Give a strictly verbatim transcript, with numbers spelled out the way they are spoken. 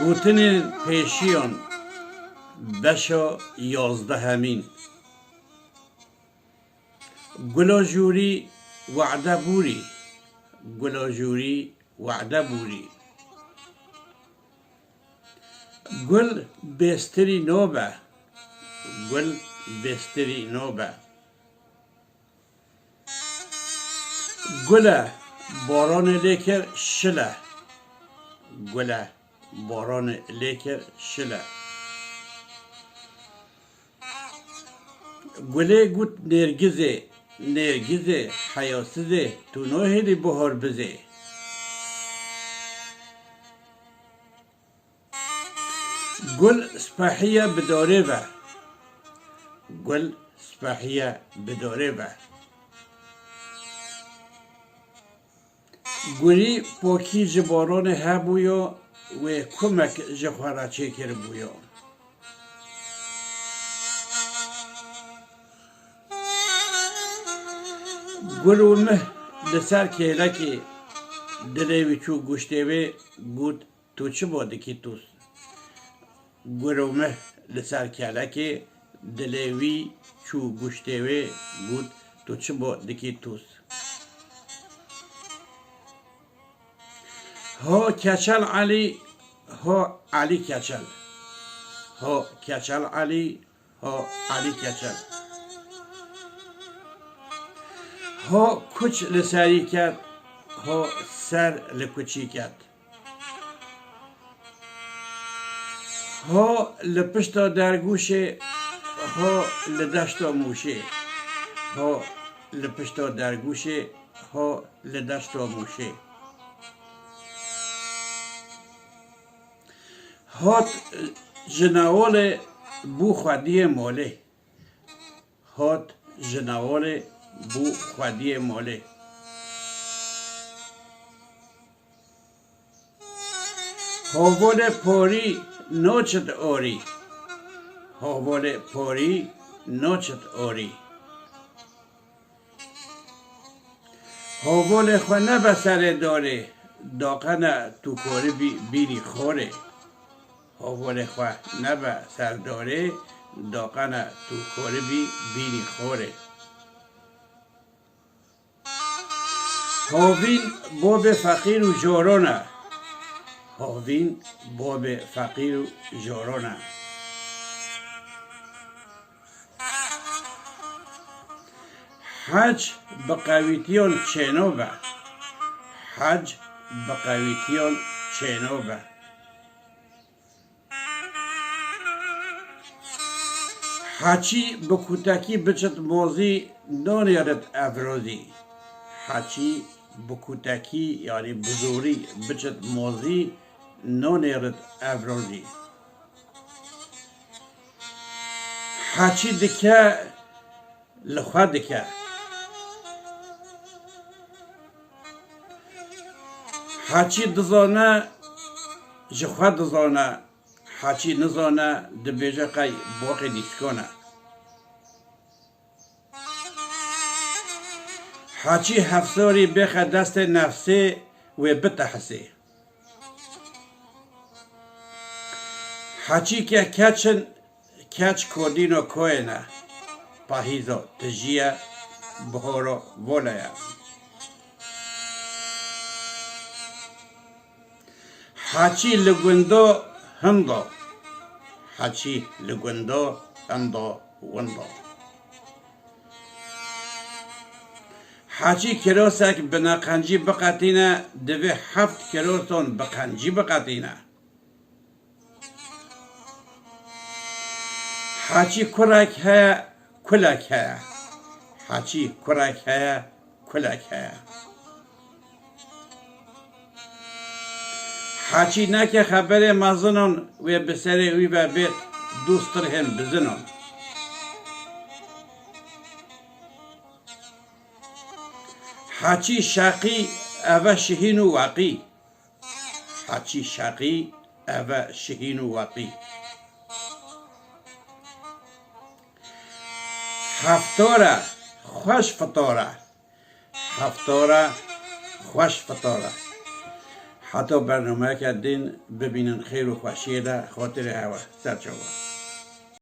Gotinên pêşiyan, beşa yazdehemîn. Gula jûrî wade bûrî, gula jûrî wade bûrî. Gul bêstirî nabe, gul bêstirî nabe. Gule, baranê lê kir şile. Gule, baranê lê kir şile. Gulê got nêrgizê, nêrgizê, heyasizê, tu nahêlî bihar bizê. Gul spehiye bi dorê ve. Gul spehiye bi dorê ve. Gulî pokî ji baronê hebûyo, wê kumek ji xwe re çêkiribûyo. Gul û mih li ser kêlekê, dilê wî çû guştê wê, got, tu çi bo dikî tûs? Gul û mih li ser kêlekê, dilê wî çû guştê wê, got, tu çi bo dikî tûs? Ho Keçel Elî, ho Elî Keçel. Ho Keçel Elî, ho Elî Keçel. Ho kuç li serî ket, ho ser li kuçî ket. Ho li pişta dergûşê, ho li deşta Mûşê. Ho li pişta dergûşê, ho li deşta Mûşê. Hat ji newalê bû xwediyê molê. Hat ji newalê bû xwediyê molê. Hovolê porî noçit orî. Hovolê porî noçit orî. Hovolê xwe nebe serê dorê, daqene tu koribî bînî xorê. Hovolê xwe nebe ser dorê, daqene tu koribî bînî xorê. Hovîn bobê feqîr û joron e. Hovîn bobê feqîr û joron e. Hec bi qewîtiyan çêno be. Hec bi qewîtiyan çêno be. Heçî bi kutekî biçit mozî, nonêrit evrozî. Heçî bi kutekî, yanî bi zorî biçit mozî, nonêrit evrozî. Heçî dike, li xwe dike. Heçî dizane, ji xwe dizane. Heçî nizane, dibêje qey boqê dîskon e. Heçî hefsorî bêxe destê nefsê, wê bitehisê. Heçî ke keç in, keç kodîno koyê ne. Pahîzo tijî ye, bihoro vole ye. Heçî li gundo hindo. Heçî li gundo hindo windo. Heçî kirosek bi neqencî biqetîne, divê heft kiroson bi qencî biqetîne. Heçî kurek heye, kulek heye. Heçî kurek heye, kulek heye. Heçî neke xeberê mezinon, wê bi serê wî ve bêt du stirhên bizinon. Heçî şeqî, eve şihîn û weqî. Heçî şeqî, eve şihîn û weqî. Heftore, xweş fitore. Heftore, xweş fitore. Heta bernameyeke din bibînin xêr û xweşiyê de, xatirê hewe. Ser çavan.